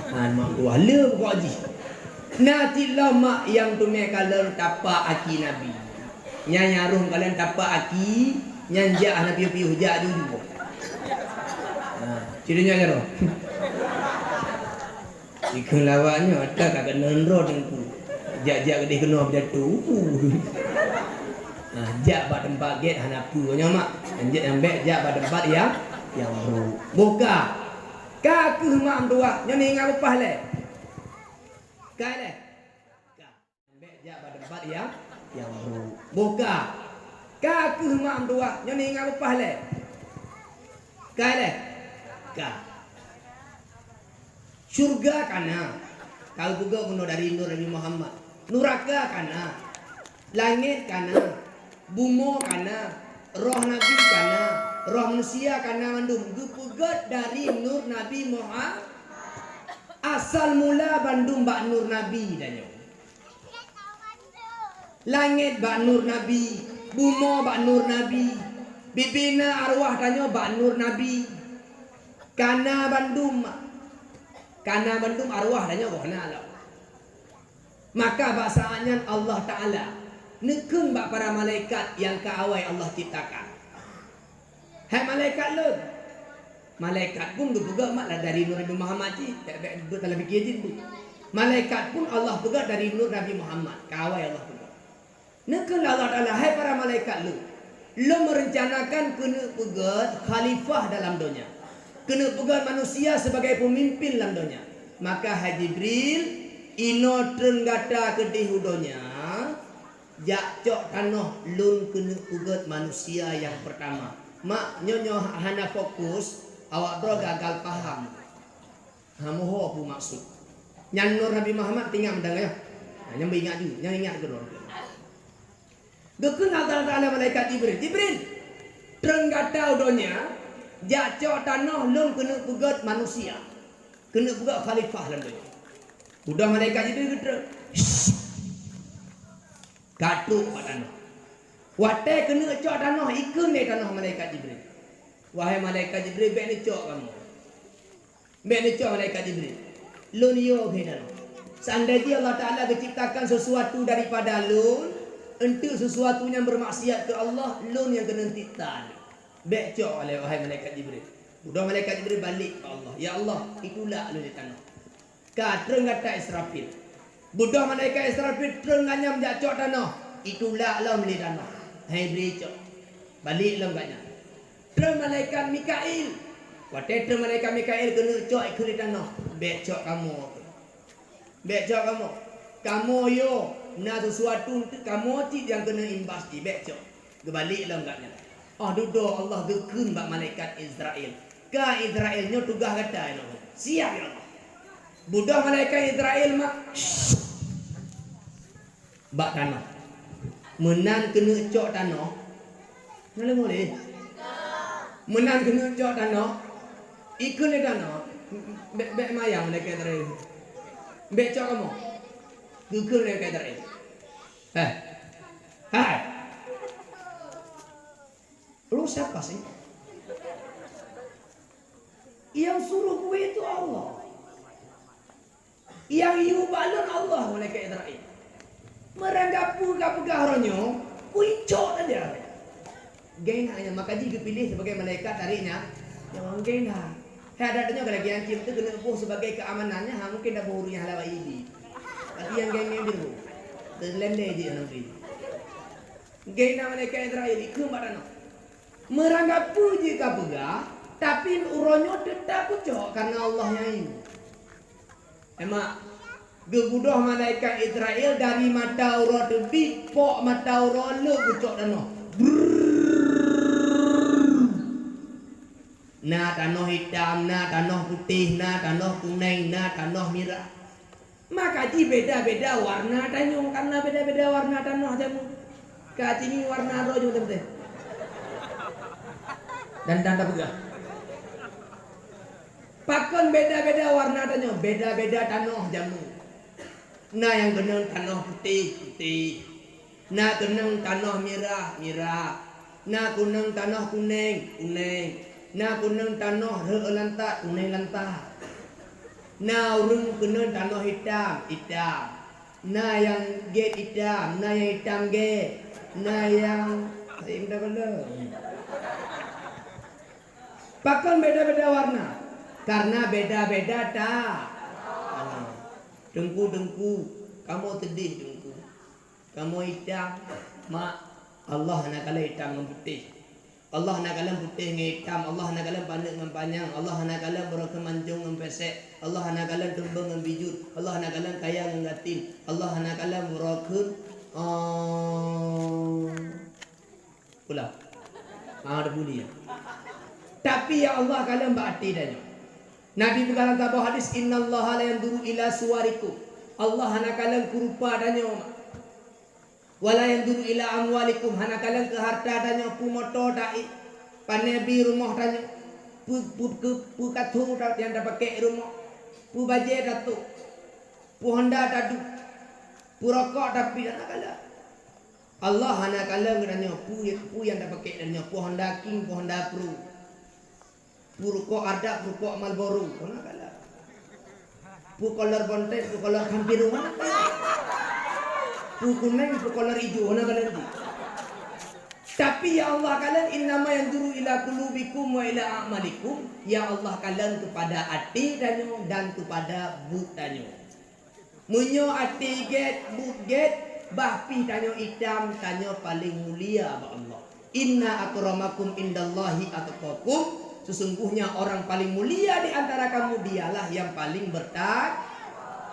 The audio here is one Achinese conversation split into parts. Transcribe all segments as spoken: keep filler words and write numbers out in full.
Hana mak tuah le pokok jih. Na cit lom mak nyang teumé kalon tapak aki Nabi. Nyan nyang rhom kalon tapak aki, nyan jak hana piôh-piôh jak ju-ju. Ha, cit nyan nyang rhom. Dikeue lawak nyoe ata ka keuneun droe teungku. Jak-jak keudeh keunoe beujatuh. Ha, jak bak teumpat gét hana peue nyoe mak. Anjak nyang bék jak bak teumpat nyang, nyang brôk. Boh ka. Ka keuh mak meutuah, nyoe neuingat beupah lé. Ka lé. Ka. Bék jak bak teumpat nyang, nyang brôk. Boh ka. Ka keuh mak meutuah, nyoe neuingat beupah lé. Ka lé. Ka. Syurga kana. Ka geupeugah bunoe dari nur Nabi Muhammad. Nuraka kana. Langét kana, bumoe kana, roh Nabi kana, roh manusia kana mandum geupeugét dari nur Nabi Muhammad. Asal mula bandum bak nur Nabi tanyoe. Langét bak nur Nabi, bumoe bak nur Nabi, bibi na arwah tanyoe bak nur Nabi. Kana bandum, kana bandum arwah tanyoe boh na lom. Maka bak saát nyan Allah Taala neukheun bak para malaikat nyang ka awai Allah ciptakan, "Hai malaikat lôn!" Malaikat pun geupeugah mak lah dari nur Nabi Muhammad cit, bék, bék beuet dalam pike jih tu. Malaikat pun Allah peugah dari nur Nabi Muhammad, ka awai Allah peugah. Neukheun lé Allah Taala, "Hai para malaikat lôn, lôn meurencanakan keuneuk peugét khalifah dalam donya, keuneuk peugét manusia sibagai peumimpin lam donya. Maka hai Jibril, inoe treun gata keudeh u donya, jak cok tanoh lôn keuneuk peugét manusia nyang peurtama." Mak, nyoe, nyoe hana fokus, awak droe gagal paham. Ha, moho peue maksud. Nyan nur Nabi Muhammad teuingat meudan nyoe. Ha, nyan beuingat ju, nyan ingat keudroe. Geukheun Allah Taala malaikat Jibril, "Jibril, treun gata u donya, jak cok tanoh lôn keuneuk peugét manusia, keuneuk peugét khalifah lam donya." Udah malaikat Jibril geutreun. Ka trok bak tanoh. Watée keuneuk cok tanoh, ikheun lé tanoh malaikat Jibril, "Wahai malaikat Jibril, bék neucok kamoe. Bék neucok malaikat Jibril. Lôn yo keu tanoh. Seandai jih Allah Taala geuciptakan sesuatu daripada lôn, eunteuk sesuatu nyang beurmaksiat keu Allah, lôn nyang keuneuk cipta. Bék cok lé, wahai malaikat Jibril." Udah malaikat Jibril balek bak Allah, "Ya Allah, itulak lôn di tanoh." Ka treun gata Israfil. Beudôh malaikat Israfil treun ganyam jak cok tanoh, itulak lom lé tanoh. Hai bri cok. Balek lom ganyam. Treun malaikat Mikail. Watée treun malaikat Mikail keuneuk cok ikheun lé tanoh, "Bék cok kamoe. Bék cok kamoe. Kamoe yo, na sesuatu eunteuk kamoe cit nyang keuneuk imbas jih, bék cok." Geubalek lom ganyam. Oh dudoe Allah geukheun bak malaikat Israel, "Ka Israel, nyoe tugaih gata inoe. Siap ya Allah." Beudôh malaikat Israel mak bak tanoh. Meunan keuneuk cok tanoh. Naleueng uleh. Meunan keuneuk cok tanoh. Ikheun lé tanoh. Bék, bék mayang malaikat Israel. "Bék cok kamoe." Geukheun lé malaikat Israel. Eh. Hai. Lu siapa sih? Yang suruh gue itu Allah. Yang yue bak lôn Allah, malaikat Israel. Meurang gapeue ka peugah uroe nyoe, kuicok saja. Geng hanya maka jih geupiléh sebagai malaikat tarik nya, nyawa geng ha. Hai adat tanyoe ka lagée nyan cit, teuh keuneuk boh sebagai keamanan nya, ha mungkin dak boh ureuëng nyang halawa idi. Tapi nyang geng-geng biru. Teuh lendeh jih nyang bi. Geuh na malaikat Israel ikheun bak tanoh. Meurang gapeue jih ka peugah, tapi uroe nyoe teutap kucok kareuna Allah nyang yue. Emak, geubeudôh malaikat Israel dari mata uroe teubiet, pok mata uroe lhok kucok tanoh. Brrrr. Na tanoh itam, na tanoh putéh, na tanoh kuneng, na tanoh mirah. Maka jih beda-beda warna tanyoe, karena beda-beda warna tanoh jameun. Ka jih nyoe warna droe jeuet teuntée. Dan, dan tapeugah. Pakon beda-beda warna tanyoe? Beda-beda tanoh jameun. Na nyang keunong tanoh putéh, putéh. Na keunong tanoh mirah, mirah. Na keunong tanoh kuneng, kuneng. Na keunong tanoh rheueh lantak, kuneng lantak. Na ureuëng keuneuk tanoh itam, itam. Na nyang gét itam, na nyang itam gét. Na nyang, hai, itam keuneuk. Pakon beda-beda warna? Karena beda-beda ta-, tanoh. Teungku-teungku, kamoe teudeh teungku. Kamoe itam, mak, Allah hana kalon itam ngon putéh. Allah hana kalon putéh ngon itam, Allah hana kalon paneuk ngon panyang, Allah hana kalon beurokon mancong ngon pésék, Allah hana kalon tumbong ngon bijut, Allah hana kalon kaya ngon gasien, Allah hana kalon beurokon, oh, pula. Ah, ada bunyi ya. Tapi ya Allah kalon bak até tanyoe. Nabi peugah lam saboh hadis, "Innallaha la yanzuru ila suwarikum." Allah hana kalon keu rupa tanyoe, mak. "Wa la yanzuru ila amwalikum," hana kalon keu harta tanyoe, peue moto ta-, pané bi rumoh tanyoe, peue, peue, peue, peue katô ta-, nyang tapakék rumoh, peue bajée tatôh, peue honda taduek, peue rokok tapiep, hana kalon. Allah hana kalon keu tanyoe, peue, peue nyang tapakék tanyoe, peue honda King, peue honda Pro. Peue rukok Ardak, peue rukok Marlboro, hana kalon. Peue kolor Bonten, peue kolor Campiro, hana kalon. Peue kunéng, peue kolor ijo, hana kalon lé. Tapi ya Allah kalon, "Innama yanzuru ila qulubikum wa ila a'malikum." Ya Allah kalon keupada até tanyoe dan keupada buet tanyoe. Meunyoe até gét, buet gét, bah pih tanyoe itam, tanyoe paleng mulia bak Allah. "Inna akramakum indallahi atqakum," sesungguhnya orang paling mulia di antara kamu dialah yang paling bertak-,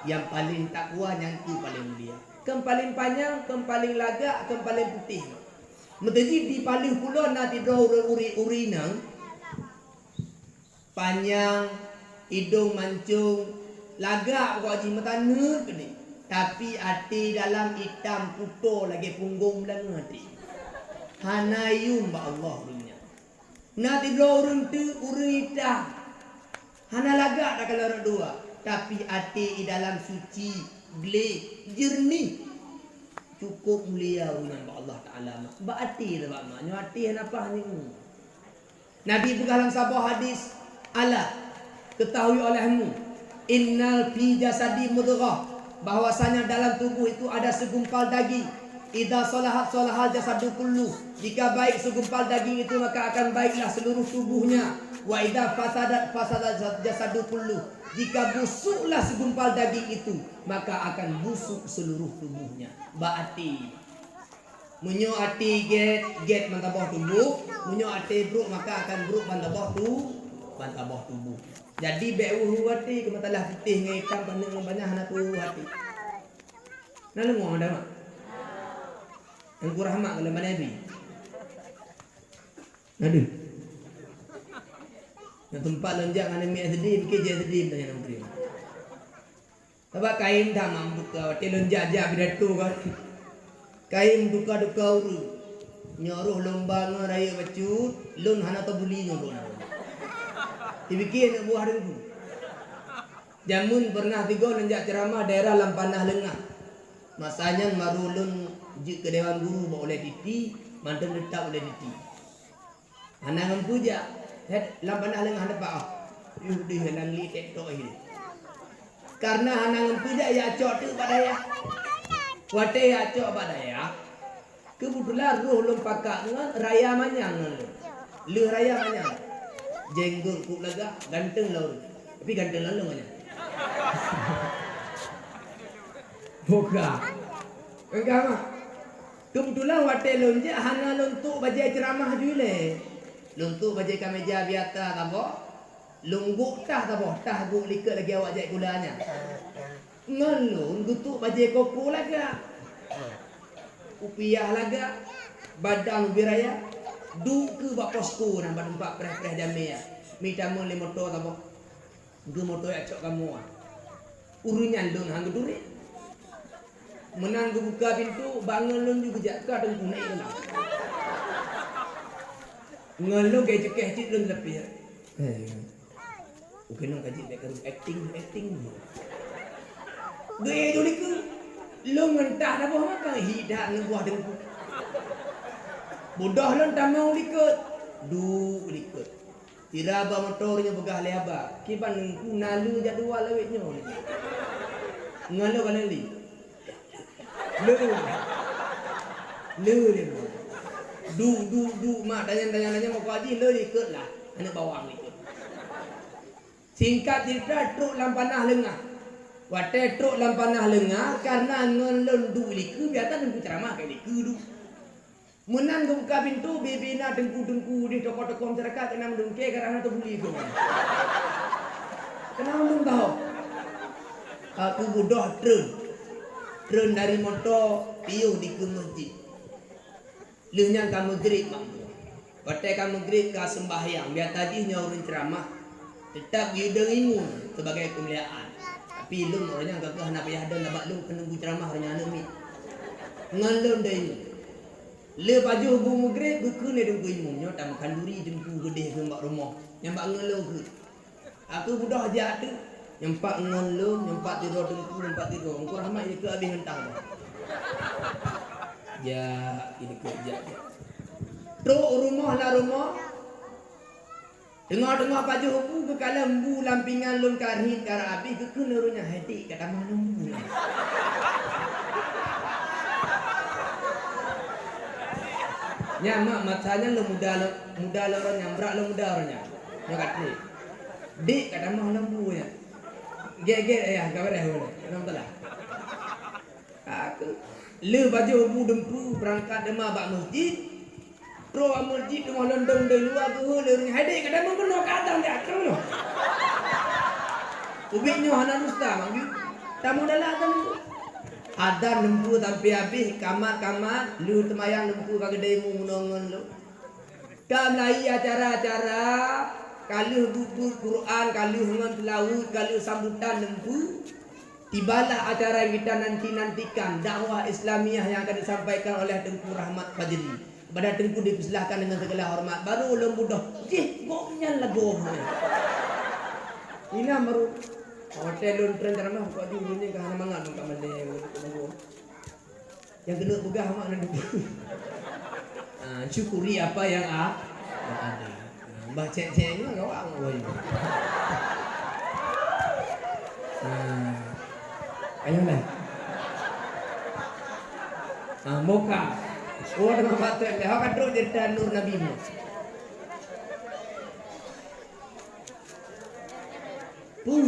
yang paling takwa, nyan keuh paleng mulia. Kon paleng panyang, kon paleng lagak, kon paleng putéh. Meuteujih di paleueh pulo na sidroe ureuëng uri-uri nyan, panyang, idong mancong, lagak pokok jih, mata neut keudeh. Tapi até dalam itam kuto lagée punggong beulangöng até. Hana yuem bak Allah ureuëng nyan. Na sidroe ureuëng teuk ureuëng itam. Hana lagak takalon rot dua, tapi até i dalam suci, gleh, jeureunih. Cukup mulia ureuëng nyan bak Allah Taala, mak. Bak até tabak, mak. Nyoe até hana paih nyoe. Nabi peugah lam saboh hadis, "Ala, ketahui olehmu, innal fi jasadi mudghah, bahwasanya dalam tubuh itu ada segumpal daging. Idza salahat salahal jasadu kullu, jika baik segumpal daging itu, maka akan baiklah seluruh tubuhnya. Wa idza fasadat fasadal jasadu kullu, jika busuklah segumpal daging itu, maka akan busuk seluruh tubuhnya." Bak até. Meunyoe até gét, gét ban saboh tuboh. Meunyoe até brok, maka akan brok ban saboh tu-, ban saboh tuboh. Jadi, bék uhu até keu masalah putéh ngon itam, paneuk ngon panyang, hana peu uhu até. Na leungoe dah, mak? Teungku Rahmat kalau mana bi? Na deuh. Na teumpat lôn jak ngon aneuk miet S D, pikir jih S D tanya nama dia. Sabab kayém that mak meutuka, watée lôn jak-jak pidato kan. Kayém meutuka-tuka ureuëng. Nyoe roh lomba ngon rayeuk bacut, lôn hana tabuli nyoe roh. Dipike aneuk buah Teungku. Jameun pernah sigoe lôn jak ceuramah daerah Lampanah Leungah. Masa nyan maru lôn jeuet keu Dewan Guru bak ulée Titi, mantong teutap ulée Titi. Hana ngon peue jak, hét Lampanah Leungah teumpat, oh. Yuh deuh lam li tek tok hi. Karena hana ngon peue jak, ya cok teuk bak dayah. Watée ya cok bak dayah, keubeutulan roh lôn pakat ngon raya manyang ngon lôn. Lheueh raya manyang. Jenggot kuk lagak, ganteng lom. Tapi ganteng lom lôn manyang. Buka. Enggak mah. Keubeutulan watée lôn jak hana lôn tok bajée ceuramah ju ilée. Lôn tok bajée kaméja biasa saboh. Lôn gok tah saboh, tah gok likot lagée awak jai gula nyan. Ngon lôn geutok bajée koko lagak. Kupiah lagak, badan ubé raya, duek keu bak posko nyang bak teumpat preh-preh jamé nyan. Mita meun lé moto saboh. Geumoto jak cok kamoe. Ureuëng nyan lôn han geuturi. Meunan geubuka pintoe, bangon lôn ju geujak ka Teungku na ié lôn. Ngon lôn geucukeh cit lôn leupie. Eh, ukeunong ka jeuet bak karu akting, akting. Geuéh ju likot. Lôn ngon tah saboh makan, hi that ngon buah Teungku. Beudôh lôn tamong likot. Duek likot. Sira ba moto ureueng nyoe peugah lé haba, "Kiban Teungku na le jadwal awet nyoe?" Ngon lôn ka lôn li. Le. Le lé. Du, du, du, mak tanyong, tanyong, tanyong, meukaji le likot lah. Aneuk bawang likot. Singkat cerita, trok lam panah leungah. Watèe trok lam panah leungah, karena ngon lôn duek likot, biasa Teungku ceramah keu likot duek. Meunan geubuka pintoe, bie-bie na teungku-teungku di tokoh-tokoh masyarakat keunan meudungke, karena teubuli keu. Keunan meudungke. Aku budoh treun. Treun dari moto, piôh dikeue meuseujid. Lheueh nyan ka meugrib bak buah. Watèe ka meugrib ka seumbahyang, biasa jih nyoe ureueng ceramah, teutap geuyue dong imum sibagai keumuliaan. Tapi lôn ureueng nyang ka keuh hana payah dong, sabab lôn keuneuk geuceramah ureueng nyang aneuk miet. Ngon lôn dong imum. Lheueh pajoh bu meugrib, geukheun lé teungku imum, "Nyoe tameukhanduri teungku, geudeh kheun bak rumoh, nyang bak ngon lôn kheun." Aku budoh jak teuk, nyang pat ngon lôn, nyang pat sidroe teungku, nyang pat sidroe. Teungku Rahmat jikheun abéh ngon tang. Jak, jikheun jak, jak. Trok u rumoh, lam rumoh. Teungoh-teungoh pajoh bu, geukalon bu lam pingan lôn ka rhit, ka rab abéh, geukheun lé ureueng nyan, "Hai dek, ka tamah lom bu nyan." Nyan mak, masa nyan lôn muda lom, muda lom ureueng nyan, brat lôn muda ureueng nyan. Nyoe ka trép. "Dek, ka tamah lom bu nyan." Gét-gét ayah, ka beureh ulèe. Alhamdulillah. Aku lheueh pajoh bu dumpeue, beurangkat teuma bak meuseujid. Trok bak meuseujid teungoh lôn dong di luwa, geuhôi lé ureueng, "Hai dek, ka tamah meunoe, ka adan dek, ka tamah meunoe." Ubit nyoe hana dusta, Mak Geuh. Tamah dalam adan dumpeue. Adan dumpeue sampoe abéh, kamat-kamat, lheueh seumayang dumpeue ka geudeh imum meunoe ngon lôn. Ka meulai acara-acara, ka lheueh buet-buet Quran, ka lheueh ngon seulaweuet, ka lheueh sambutan dumpeue. Tibalah acara yang kita nanti-nantikan, dakwah Islamiyah yang akan disampaikan oleh Teungku Rahmat Fajri. Kepada Teungku dipersilahkan dengan segala hormat. Baru lôn budoh, jih gobnyan lagoe. Inan baru. Watèe lôn treun ceramah, buka jih, lôn nyan ka hana mangat, lôn ka mandé, lôn ka mandé. Nyang keuneuk peugah mak na dupeue. Ah, syukuri apa yang a-, yang ada. Ah, bah cek-cek nyoe gawat ngon wahyu. Ah. Ayo lah. Ah, moka. Oh, dengan patut leh. Hok ka trok cerita Nur Nabi mu. Pun.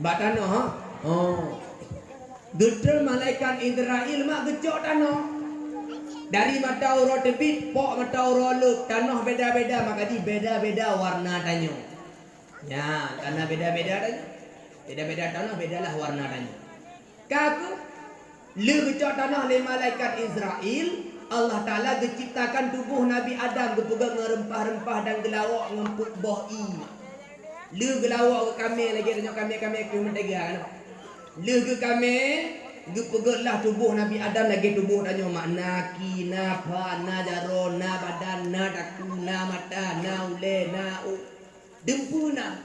Bak tanoh, ha? Oh. Geutreun malaikat Israel mak geucok tanoh. Dari mata uroe teubiet, pok mata uroe lheueh, tanoh beda-beda, maka jih beda-beda warna tanyoe. Nyan, karena beda-beda tanyoe. Beda-beda tanoh, bedalah warna tanyoe. Ka kheueh, lheueh geucok tanoh lé malaikat Israel, Allah Taala geuciptakan tuboh Nabi Adam geupeugöt ngon reumpah-reumpah dan geulawok ngon peuet boh ié. Lheueh geulawok geukamé lagèe tanyoe kamé-kamé keuh meutega, kan? Lheueh geukamé, geupeugötlah tuboh Nabi Adam lagèe tuboh tanyoe, mak na aki, na pha, na jaroe, na badan, na takue, na mata, na ulèe, na ôk. Dumpeue na.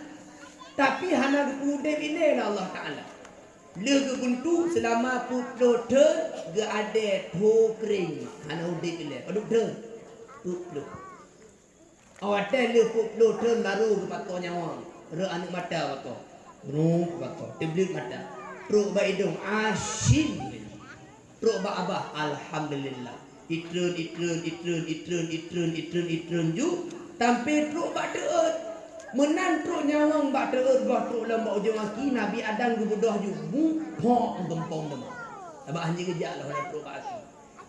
Tapi hana geupeuudép ilèe lé Allah Taala. Lheueh geubeuntuk seulama peuet ploh thon geuadèe tho keuréng, hana udép ilèe. Padub thon? Peuet ploh. Watèe lheueh peuet ploh thon baru geupasoe nyawöng. Rhöt aneuk mata pasoe. Rhöt pasoe. Teubleuet mata. Trok bak idông. Asyik. Trok bak babah, alhamdulillah. Itreun, itreun, itreun, itreun, itreun, itreun, itreun ju, sampoe trok bak teuôt. Meunan trok nyawöng bak teuôt, goh trok lom bak ujông aki, Nabi Adam geubeudôh ju, bungkôk geumpông teuma. Sabab hana geujak lom trok bak aki.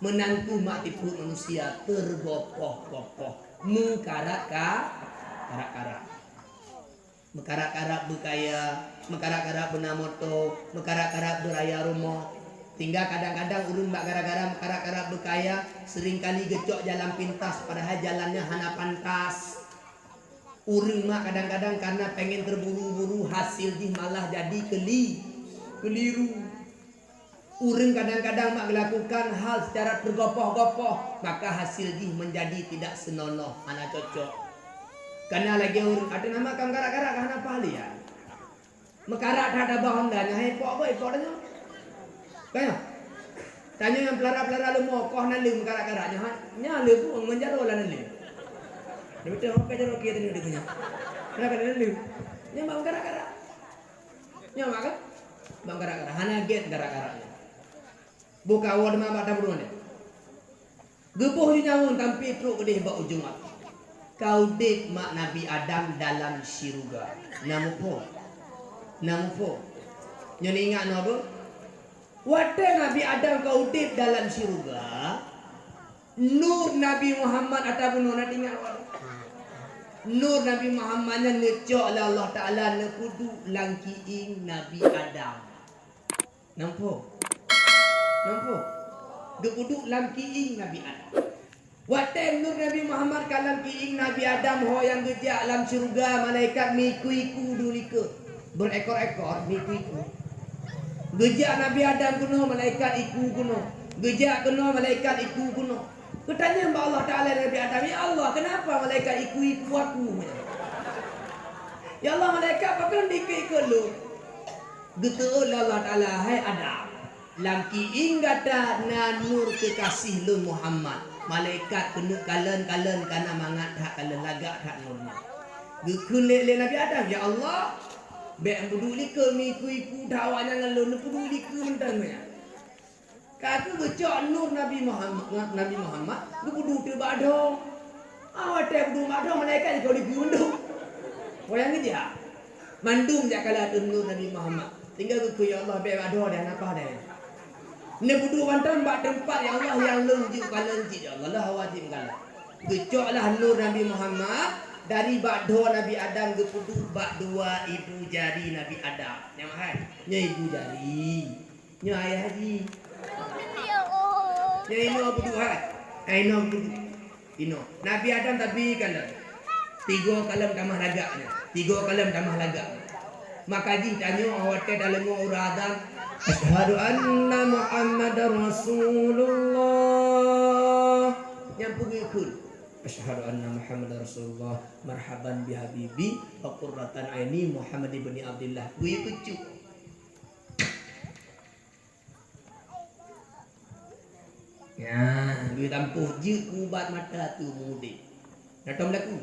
Meunan kheueh mak tipeuet manusia, teugopoh-gopoh, meukarat ka, karat-karat. Meukarat-karat beukaya, meukarat-karat beuna moto, meukarat-karat beuraya rumoh. Sehingga kadang-kadang ureueng bak gara-gara meukarat-karat beukaya, seringkali geucok jalan pintas, padahai jalan nyan hana pantas. Ureueng mak kadang-kadang karena pengen terburu-buru, hasil jih malah jadi keli-, keliru. Ureueng kadang-kadang mak geulakukan hal secara teugopoh-gopoh, maka hasil jih menjadi tidak senonoh, hana cocok. Kana lagèe ureueng, ateueh nama ka meukarat-karat ka hana pahala. Meukarat that tabah honda nyan, hai ipok, ipok tanyoe. Ka nyoe? Tanyoe nyang peulara-peulara leumo, koh naleueng meukarak-karak nyoe, ha? Nyan leumo ngon jaroe lam naleueng. Nyoe beutôi ho ka jaroe keu tanyoe deungon nyan. Peulara naleueng. Nyan bak meukarak-karak. Nyan bak ka? Bak meukarak-karak. Hana gét karak-karak nyan. Boh kawoe teuma bak taburuan nyan. Geuboh jih nyawöng tampi trok keudeh bak ujong api. Ka udeb mak Nabi Adam dalam syeuruga. Na muphom? Na muphom? Nyoe ingat noe beuh. Watée Nabi Adam ka udeb dalam syeuruga, nur Nabi Muhammad ata bunoe na teuingat watée. Nur Nabi Muhammad nyan neucok lé Allah Taala neupeuduek lam kiéng Nabi Adam. Nampak? Nampak? Geupeuduek lam kiéng Nabi Adam. Watée nur Nabi Muhammad ka lam kiéng Nabi Adam, ho nyang geujak lam syeuruga, malaikat meuiku-iku dulike, berekor-ekor meuiku-iku. Geujak Nabi Adam keunoe, malaikat iku keunoe. Geujak keunoe, malaikat iku keunoe. Geutanyong bak Allah Taala Nabi Adam, "Ya Allah, kenapa malaikat iku-iku aku?" Ya Allah, malaikat pakon dikeu-ikeu lôn? Geuteuôt lé Allah Taala, "Hai Adam, lam kiéng gata na nur keukaséh lôn Muhammad. Malaikat keuneuk kalon-kalon ka na mangat that kalon, lagak that nur nyan." Geukheun lé, lé Nabi Adam, "Ya Allah, bék neupeuduek likeu meuiku-iku that awaknyan ngon lôn, neupeuduek likeu mantong nyan." Ka geucok nur Nabi Muhammad, Nabi Muhammad geupeuduek teuk bak dhoe. Ah, watée peuduek bak dhoe, malaikat jikau di mandum. Ho nyang geujak. Mandum jak kalon ateueh nur Nabi Muhammad. Tinggai geukheun, "Ya Allah, bék bak dhoe deh, hana paih deh." Neupeuduek mantong bak teumpat, "Ya Allah, nyang lôn jeuet kalon cit, ya Allah, lôn hana wajéb kalon." Geucoklah nur Nabi Muhammad dari bak dhoe Nabi Adam geupeuduek bak dua ibu jari Nabi Adam. Nyan hai, nyoe ibu jari. Nyoe ayah jih. Nyoe inoe peuduek hai. Hai inoe peuduek. Inoe. Nabi Adam tabi kalon. Tiga kalon tamah lagak nyan. Tiga kalon tamah lagak. Maka jih tanyoe watée tadeungoe ureueng azan, "Asyhadu anna Muhammadar Rasulullah." Nyang peugah kheun, "Asyhadu anna Muhammadar Rasulullah. Marhaban bi habibi wa qurratan aini Muhammad ibni Abdillah." Bui keucuk. Nyan, geutampôh jeuet keu ubat mata teuh meudeh. Na tom laku?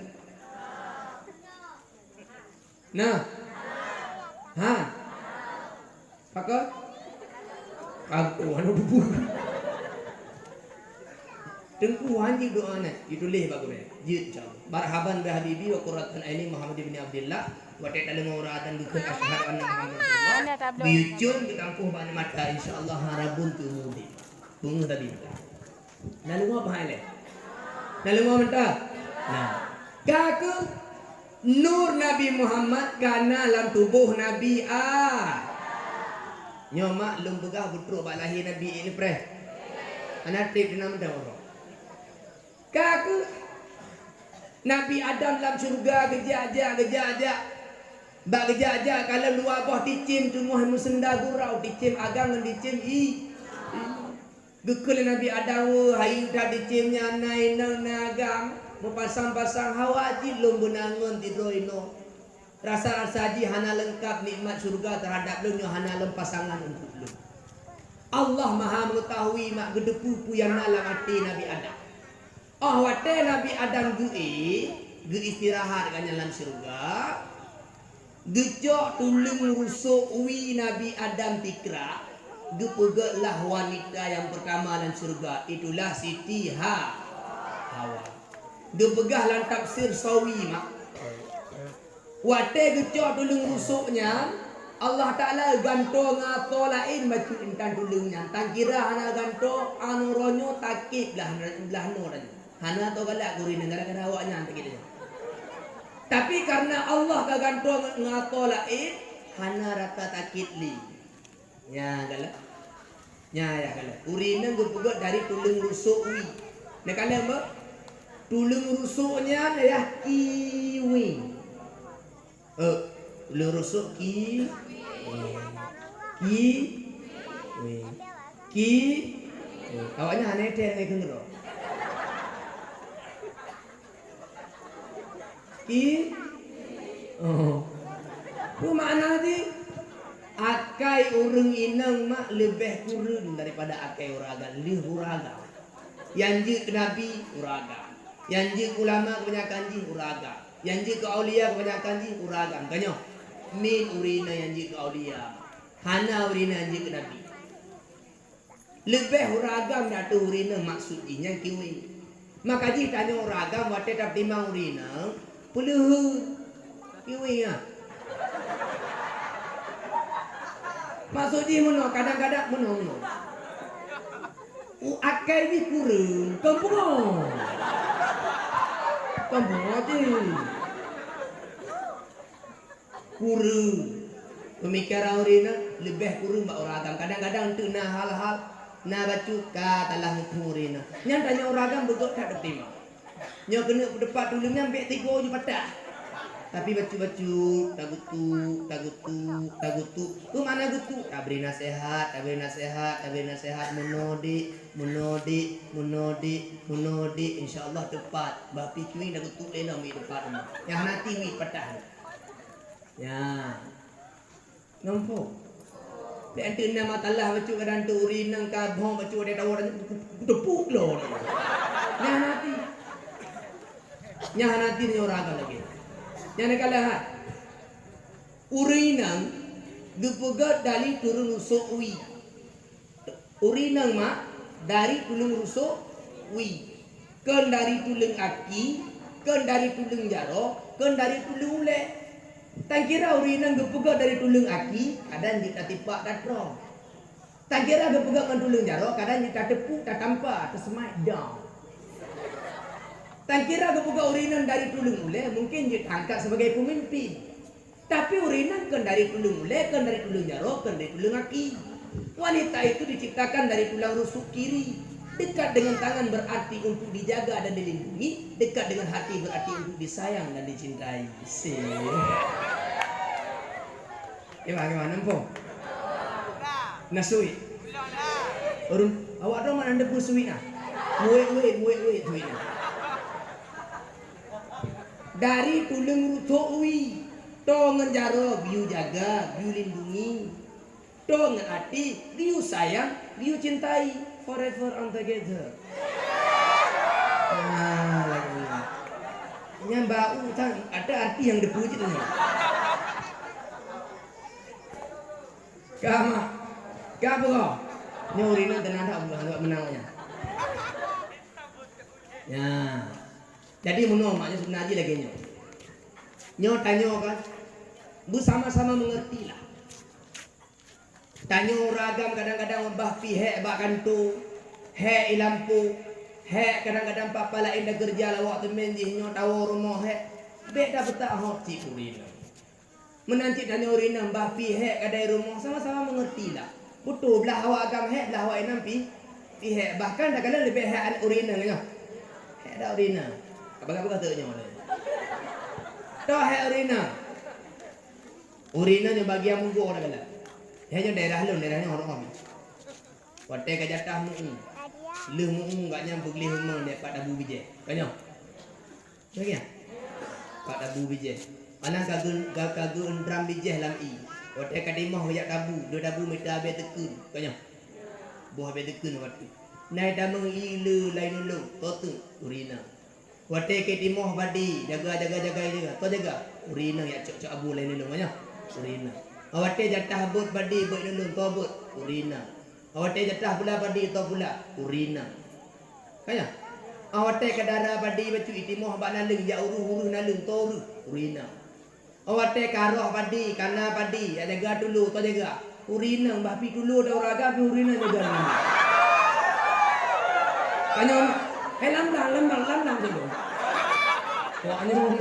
Nah. Ha? Pakon? Pakon, anu bubu. Teungku, han jeuet doa nyan, jituléh bak gurée. Jeuet, insya Allah. Marhaban bi habibi wa qurratan aini Muhammad ibni Abdillah. Watée tadeungoe ureueng azan geukheun asyhadu anna Muhammadar Rasulullah, geuyue com geutampôh bak mata, insya Allah, ha, rabon teuh meudeh. Peungeuh tabi mata. Na leungoe pahai lé? Na leungoe mantong? Nah. Ka keuh nur Nabi Muhammad ka na lam tuboh Nabi A. Nyoe mak lôn peugah beutrok bak lahé Nabi, eh, neupreh. Hana treb, teunang mantong uroe. Ka keuh Nabi Adam lam syeuruga geujak-jak, geujak-jak. Bak geujak-jak, kalon dua boh ticém teungoh meuseunda gurau, ticém agam ngon ticém i-, i-, geukheun lé Nabi Adam, "Weueh, hayeu that ticém nyan na inong na agam, meupasang-pasang, hawa jih lôn beunangon sidroe inong. Rasa-rasa jih hana leungkap nikmat syeuruga teuhadap lôn nyoe hana lôn pasangan untuk lôn." Allah Maha Meungeutahui mak geuteupeue peue nyang na lam até Nabi Adam. Óh watée Nabi Adam geuék, geuistirahat gobnyan lam syeuruga, geucok tuleueng rusok wie Nabi Adam tikra, geupeugét lah wanita nyang peurtama lam syeuruga, itulah Siti Ha-, Hawa. Geupeugah lam tafsir Sawi mak, watée geucok tuleueng rusok nyan, Allah Taala gantoe ngon asoe laén bacut intan tuleueng nyan. Tan kira hana gantoe, anu roh nyoe takib blah, blah noe tanyoe. Hana tô galak gurée nyan gara-gara awaknyan takib nyan. Tapi, kareuna Allah ka gantoe ngon asoe laén, hana rasa takib lé. Nya galak. Nya yah galak. Ureueng nyan geupeugét dari tuleueng rusok wie. Neukalon beuh? Tuleueng rusok nyan yah kiwi. Eh, tuleueng rusok ki-, ki-, ki-, awaknyan hana ete lagée keuneuk. Ki-, oh. Peue makna jih? Akai ureuëng inong mak leubeh kureueng daripada akai ureuëng agam, lheueh ureuëng agam. Nyang jeuet keu nabi, ureuëng agam. Nyang jeuet keu ulama, kebanyakan jih ureuëng agam. Nyang jeuet keu aulia, kebanyakan jih ureuëng agam. Ka nyoe, min ureuëng inong nyang jeuet keu aulia. Hana ureuëng inong nyang jeuet keu nabi. Leubeh ureuëng agam ateueh ureuëng inong, maksud jih nyan kiwei. Maka jih tanyoe ureuëng agam watée tapeutimang ureuëng inong, peuleuheuen. Kiwei nyan. Maksud jih meunoe, kadang-kadang meunoe, meunoe. U akai jih kureueng, kon pungo. Kon pungo jih. Kureueng. Peumikiran ureuëng inong leubeh kureueng bak ureuëng agam. Kadang-kadang teuk na hal-hal, na bacut ka talah muphom ureuëng inong. Nyan tanyoe ureuëng agam beugöt that tapeutimang. Nyoe keuneuk peuteupat tuleueng nyan bék tigo ju patah. Tapi bacut-bacut, tagutuk, tagutuk, tagutuk. Peue makna gutuk? Tabri naseuhat, tabri naseuhat, tabri naseuhat. Meunoe dek, meunoe dek, meunoe dek, meunoe dek. Insya Allah teupat. Bah pi cuing tagutuk lé lom teupat. Nyang hana ti wit patah. Ya. Nampak? Lé anteuk na matalah bacut kadang tu ureuëng inong ka bhong bacut ada tawar tepuk lo. Nyan hana ti. Nyan hana ti nyoe ureuëng agam lagée. Nyan ka lheueh. Ureuëng inong geupeugöt dari tuleueng rusok wie. Ureuëng inong mak dari tuleueng rusok wie, kon dari tuleueng aki, kon dari tuleueng jaroe, kon dari tuleueng ulée. Takira ureuëng inong geupeugöt dari tuleueng aki, kadang jeuet tatipak tatrong. Takira geupeugöt ngon tuleueng jaroe, kadang jeuet tateupeuk, tatampa, taseumai, dong. Takira geupeugöt ureuëng inong dari tuleueng ulée, mungken jeuet taangkat sibagai peumimpin. Tapi ureuëng inong kon dari tuleueng ulée, kon dari tuleueng jaroe, kon dari tuleueng aki. Wanita itu diciptakan dari tulang rusuk kiri. Dekat dengan tangan berarti untuk dijaga dan dilindungi, dekat dengan hati berarti untuk disayang dan dicintai. Sih. Gimana, gimana, Mpok? Nah, sweet. Ureuëng, awak droe mana anda pun sweet nah? Muet-muet, muet-muet sweet nah. Dari tuleueng rusok wie, toe ngon jaroe, geuyue jaga, geuyue lindungi. Toe ngon até, geuyue sayang, geuyue cintai. Forever and together. Nah, lagée nyan. Nyan bau tan, ada arti nyang dipeucit nyan. Ka mak. Ka peugah. Nyoe ureuëng inong teunang that bukan buat meunang nyan. Ya. Jadi meunoe makna seubeunar jih lagée nyoe. Nyoe tanyoe kan, beusama-sama mengertilah. Tanyoe ureuëng agam kadang-kadang bah pi hék bak kantô, hék i lampôh, hék kadang-kadang pat-pat laén takeureuja lawak teumén jih nyoe tawoe rumoh hék. Bék tapeutak hok cit ureuëng inong. Meunan cit tanyoe ureuëng inong bah pi hék kadai rumoh sama-sama mengertilah. Beutôi blah awak agam hék, blah awak inong pi, pi hék. Bahkan takalon leubeh hék ureuëng inong nyoe. Hék dak ureuëng inong. Abang-abang kata nyoe. Toh hék ureuëng inong. Ureuëng inong nyoe bagian mugo takalon. Hék nyoe daerah lôn, daerah nyoe orang kami. Watée ka jatah meu-ueng. Lheueh meu-ueng gobnyan peugleh rumoh di pat tabu bijéh. Ka nyoe. Lagée nyan. Pat tabu bijéh. Aneuk ka geu-, ka, ka geu-, eundram bijéh lam ié. Watée ka timoh geujak tabu, dua tabu mita abée teukeun. Ka nyoe. Boh abée teukeun watée. Nai tamong ié le laén ulôn, toh teuk, ureuëng inong. Watée ka timoh badi, jaga, jaga, jaga, jaga, toh jaga. Ureuëng inong jak cok-cok abu laén ulôn, ka nyoe. Ureuëng inong. Watée jatah beuet badi, beuet ulôn, toh beuet, ureuëng inong. Watée jatah pula badi, toh pula, ureuëng inong. Ka nyoe. Watée ka dara badi bacut itimoh bak naleueng, jak ureuëh-ureuëh naleueng, toh ureuëh, ureuëng inong. Watée ka roh badi, ka na badi, jak jaga tulo, toh jaga. Ureuëng inong bah pi tulo dan ureuëng agam, ureuëng inong jaga nyan. Ka nyoe, eh, lam-lam, lam-lam, lam-lam dulu. Wah, nyoe.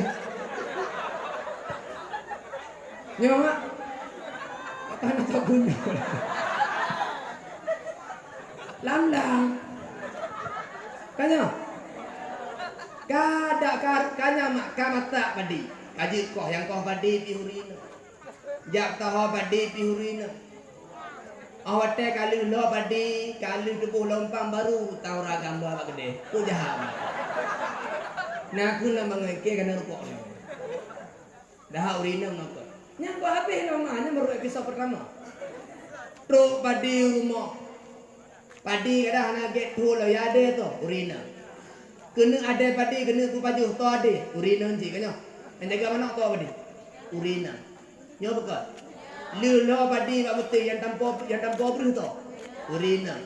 Nyoe, Mak. Apa nak tak guna? Lam-lam. Ka nyoe. Ka dak ka, ka nyan mak ka masak badi. Ka jeuet koh nyang koh badi pi ureuëng inong. Jak taho badi pi ureuëng inong. Óh watée ka lheueh lo badi, ka lheueh tuboh lompang baru taura gambar bak keudeh. Peue jahat. Na keuh lam bangai kée kana rukok nyoe. Dah ureuëng inong nokot. Nyan kok habéh lom ah, nyan baru episod pertama. Trok padi u rumoh. Padi kadang hana gét thon lom, ya adé toh, ureueng inong. Keuneuk adé padi, keuneuk peupajoh toh adé, ureueng inong cit ka nyoe. Nyang jaga manok toh padi, ureueng inong. Nyoe beukon. Lheueh lhok padi bak beuté nyang tampo, nyang tampo breuh toh, ureueng inong.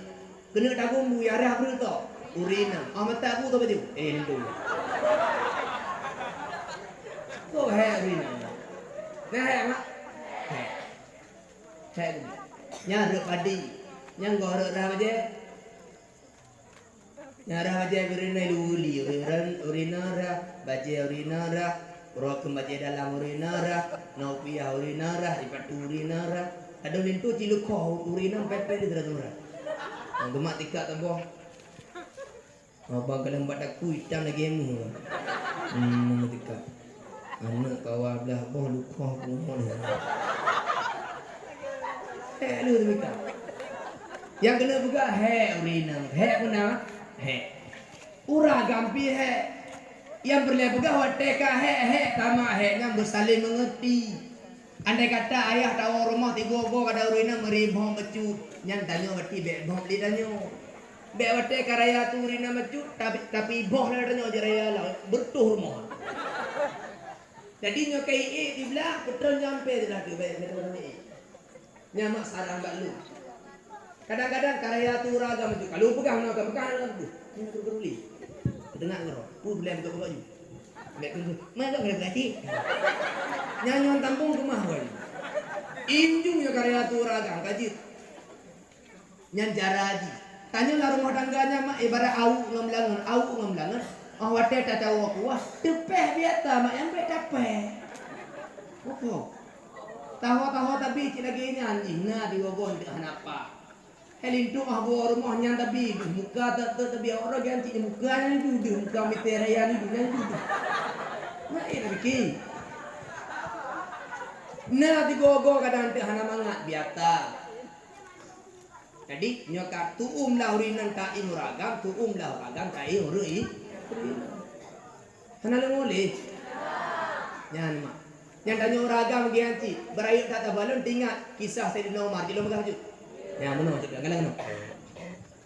Keuneuk tagumbu nyang rhah breuh toh, ureueng inong. Oh, mata bu toh baju. Eh, lindung. Kok hék ureueng inong? Nah, hék mak. Hék. Hék. Nyan rhot padi. Nyang goh rhot rhah bajée. Nyan rhah bajée ureueng inong lu li, ureueng, ureueng inong rhah, bajée ureueng inong rhah, uroe keu bajée dalam ureueng inong rhah, nong piah ureueng inong rhah, sipatu ureueng inong rhah. Kadang linto cilukho ureueng inong pepet di dalam rhah. Nong geumat tikak saboh. Abang kalon bak takue itam lagée meuh. Hmm, meutika. Aneuk kawa blaih boh lukhoh pungo lé. Hék lé meutika. Nyang keuneuk peugah hék ureueng inong. Hék peue na? Hék. Ureueng agam pih hék. Nyang peureulée peugah watée ka hék, hék tamat hék nyan beusaléng meungeurti. Andai kata ayah tawoe rumoh tigo-go kadang ureueng inong meuri bhom bacut, nyan tanyoe berarti bék bhom lé tanyoe. Bék watée ka raya tu ureueng inong bacut, tapi, tapi boh lé tanyoe jeuet raya lam, beureutoh rumoh. Jadi nyoe ka ié siblah, peutrön nyoe ampé siblah tu, bék, bék, bék, bék. Nyan mak sarang bak lôn. Kadang-kadang ka raya tu ureueng agam bacut, ka lôn peugah ngon agam, peugah ngon agam tu. Nyan tu peduli. Teudeungoe keudroe, peue bulèe beugöt-beugöt ju. Bèk keuneuk, "Meugoe keuneuk gaji." Nyan ngon tambong keumah wai. Injung nyoe karya tu ureueng agam ka jeuet. Nyan cara jih. Tanyoe lam rumoh tangga nyan mak ibarat aweuek ngon beulangön, aweuek ngon beulangön. Óh watèe tacawoe kuah, teupèh biasa mak nyang bèk tapèh. Oke. Taho-taho tabi cit lagèe nyan jih, na di gogon teuh hana apa. Hai linto ah buah rumoh nyan tabi deuh muka, tak, tak tabi awak roh ganti muka nyan ju deuh, muka meuteuk raya ni deuh nyan ju deuh. Nah, eh, tabi ki. Nah, tigo-go kadang teuh hana mangat biata. Jadi, nyoe ka tu'um lah ureueng inong ta'i ureueng agam, tu'um lah ureueng agam ta'i ureueng i-, ureueng inong. Hana leumo lé. Nyan mak. Nyan tanyoe ureueng agam lagèe nyan cit. Beurayeuk that saboh lôn teuingat kisah Saidina Umar. Cit lôn peugah jeuet. Nyan meunoe cit, galak meunoe.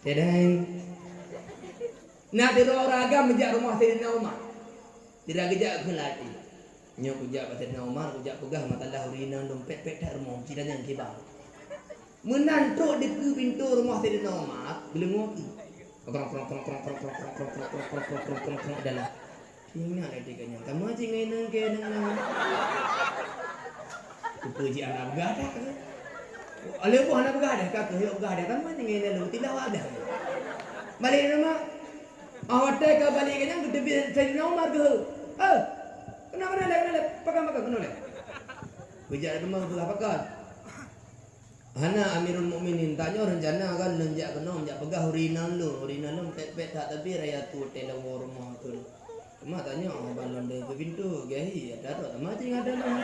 Tedeng. Na sidroe ureueng agam meujak rumoh Saidina Umar. Sira geujak kheun lagèe nyoe. Nyoe kujak bak Saidina Umar, kujak peugah masalah ureueng inong lôn pèt-pèt that rumoh, meusti tanyong kiban. Meunan trok dikeue pintoe rumoh Saidina Umar, geuleungoe keuh. Krong, krong, krong, dalam. Ingat lé tika nyan, tamah cit ngon inong kèe nyan. Kupeue jih hana peugah dah. Alèh boh hana peugah dah, ka keuh yok peugah dah, tamah cit ngon inong lôn, tilah awak dah. Balek rumoh. Ah, watèe ka balek keu nyan, geuteubiet Saidina Umar keuh. "Eh, keunoe, keunoe lé, keunoe lé, pakon, pakon, keunoe lé." Geujak teuma peugah pakon. Hana, Amirul Mukminin, tanyoe reuncana kan lôn jak keunoe, jak peugah ureueng inong lôn, ureueng inong lôn pèt-pèt that, tapi raya tu watèe lewat rumoh tu. Teuma tanyoe ban lôn deuh keu pintoe, gahi, ada tu, teuma cit ada lôn.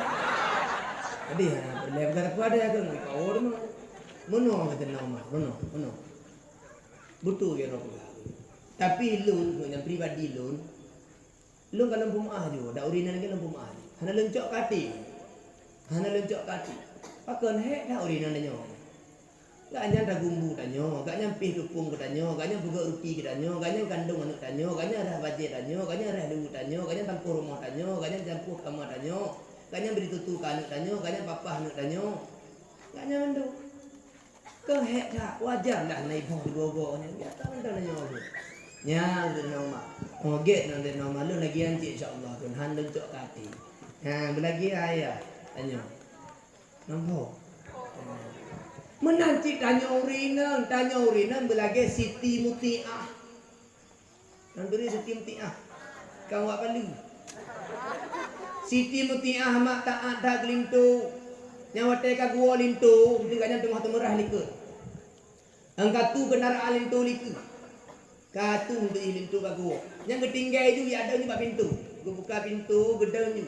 Jadi, hana peureulèe peugah peue ada keu ngon kawan teuma. Meunoe kata Saidina Umar, meunoe, meunoe. Beutôi keu droe peugah. Tapi lôn, nyang pribadi lôn, Lôn ka lôn peumeu'ah ju, dak ureueng inong lagèe lôn peumeu'ah ju. Hana lôn cok keu até. Hana lôn cok keu até. Pakon hék that ureueng inong tanyoe. Gobnyan tagumbu tanyoe, gobnyan pih teupông keu tanyoe, gobnyan peugöt ruti keu tanyoe, gobnyan kandông aneuk tanyoe, gobnyan rhah bajèe tanyoe, gobnyan rhah luweue tanyoe, gobnyan tampoh rumoh tanyoe, gobnyan tampoh kama tanyoe, gobnyan bri tutoe keu aneuk tanyoe, gobnyan papah aneuk tanyoe. Gobnyan mandum. Keuh hék that, wajar dah na iboh di gogo nyan. Biasa mantong tanyoe tu. Nyan lôn nyoe mak. Ho gèt nang lôn nyoe mak, lôn lagèe nyan cit insya Allah tu. Han lôn cok keu até. Ha, beulagèe ayah. Tanyoe. Nampak? Meunan cit tanyoe ureueng inong, tanyoe ureueng inong beulagèe Siti Mutiah. Nyang turi Siti Mutiah. Kan wak palu. Siti Mutiah mak taat that keu linto. Nyang watèe ka geuwoe linto, linto gobnyan teungoh teumeurah likot. Nyang ka tu kendaraan linto likot. Ka tu linto ka geuwoe. Nyang geutinggai ju, ya ada ju bak pintoe. Geubuka pintoe, geudong ju.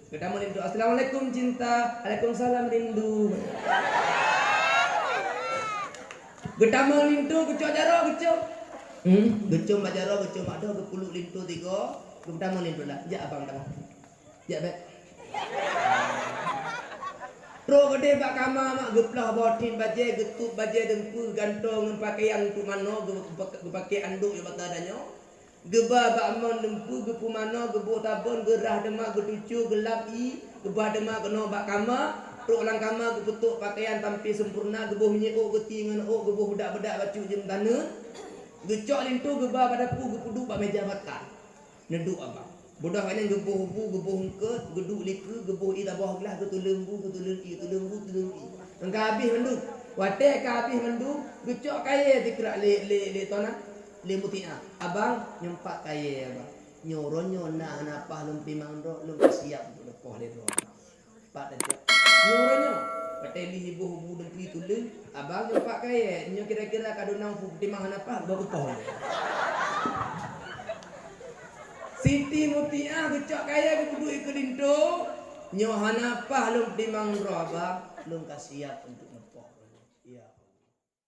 Geutamong linto, "Assalamualaikum, cinta." "Waalaikumsalam, rindu." Geutamong linto, geucok jaroe, geucok. Hmm, geucom bak jaroe, geucom bak doh, geukuluk linto tigo, geutamong linto lah. Jak abang tamong. Jak bèk. Trok keudeh bak kama mak, geuploh boh thin bajée, geutueb bajée deumpeue, geugantoe ngon pakaian untuk manoe, geu-, geupaké andok nyang baka tanyoe. Geuba bak mon deumpeue, geupeumanoe, geuboh tabon, geurah deuma, geutucue, geulap ie, geuba deuma keunoe bak kama. Trok lam kama geupeutrok pakaian tampé sempurna, geuboh minyeuk ôk, geuti ngon ôk, geuboh beudak-beudak bacut jeuem taneun. Geucok linto, geuba bak dapu, geupeuduek bak méja makan. Neuduek abang. Beudoh nyan geuboh bu, geuboh eungkôt, geuduek likeu, geuboh ie taboh glah, geutuleueng bu, geutuleueng ie, tuleueng bu, tuleueng ie. Ngon ka habéh mandum. Watée ka habéh mandum, geucok kayée tikrak lé, lé, lé tuan na, lé Mutiah. "Abang, nyoe pat kayée, abang. Nyoe uroe nyoe na hana paih lôn timang droe, lôn ka siab untuk leupah lé droe, abang." Pat teucok. "Nyoe uroe nyoe." Watée lheueh iboh bu deumpeue tuleueng, "Abang, nyoe pat kayée. Nyoe kira-kira ka dua nam peutimang hana paih, bah kupoh nyoe." Siti Mutiah geucok kayée geupeuduek keu linto, "Nyoe hana paih lôn timang droe, abang, lôn ka siab untuk